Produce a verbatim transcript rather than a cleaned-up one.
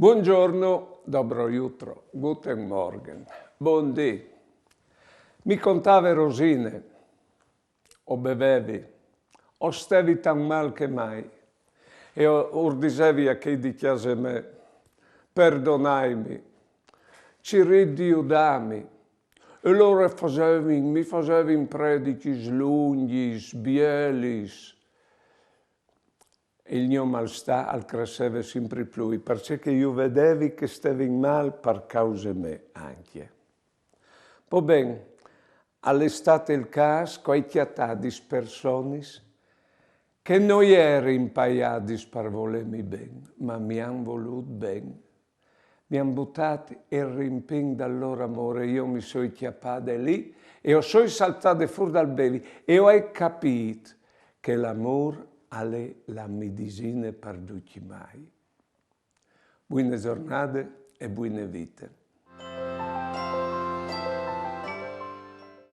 Buongiorno, dobro jutro, guten Morgen, bundì. Mi contave Rosine, o bevevi, o stevi tan mal che mai, e o, ur disevi a chei di cjase mê: perdonaimi, cirît di judâmi. E lôr a fasevin, mi fasevin predichis lungjis, bielis. E il gno malstâ al cresseve simpri plui, parcè che ju vedevi che stevin mal par cause mê ancje. Po ben, al è stât il câs che o ai cjatadis personis che no jerin paiadis par volêmi ben, ma mi àn volût ben. Mi àn butât il rimpin dal lôr amôr, jo mi soi cjapade li e o soi saltade fûr dal bevi e o ai capît che l'amôr al è la midisine par ducj i mâi. Buine zornade e buine vite.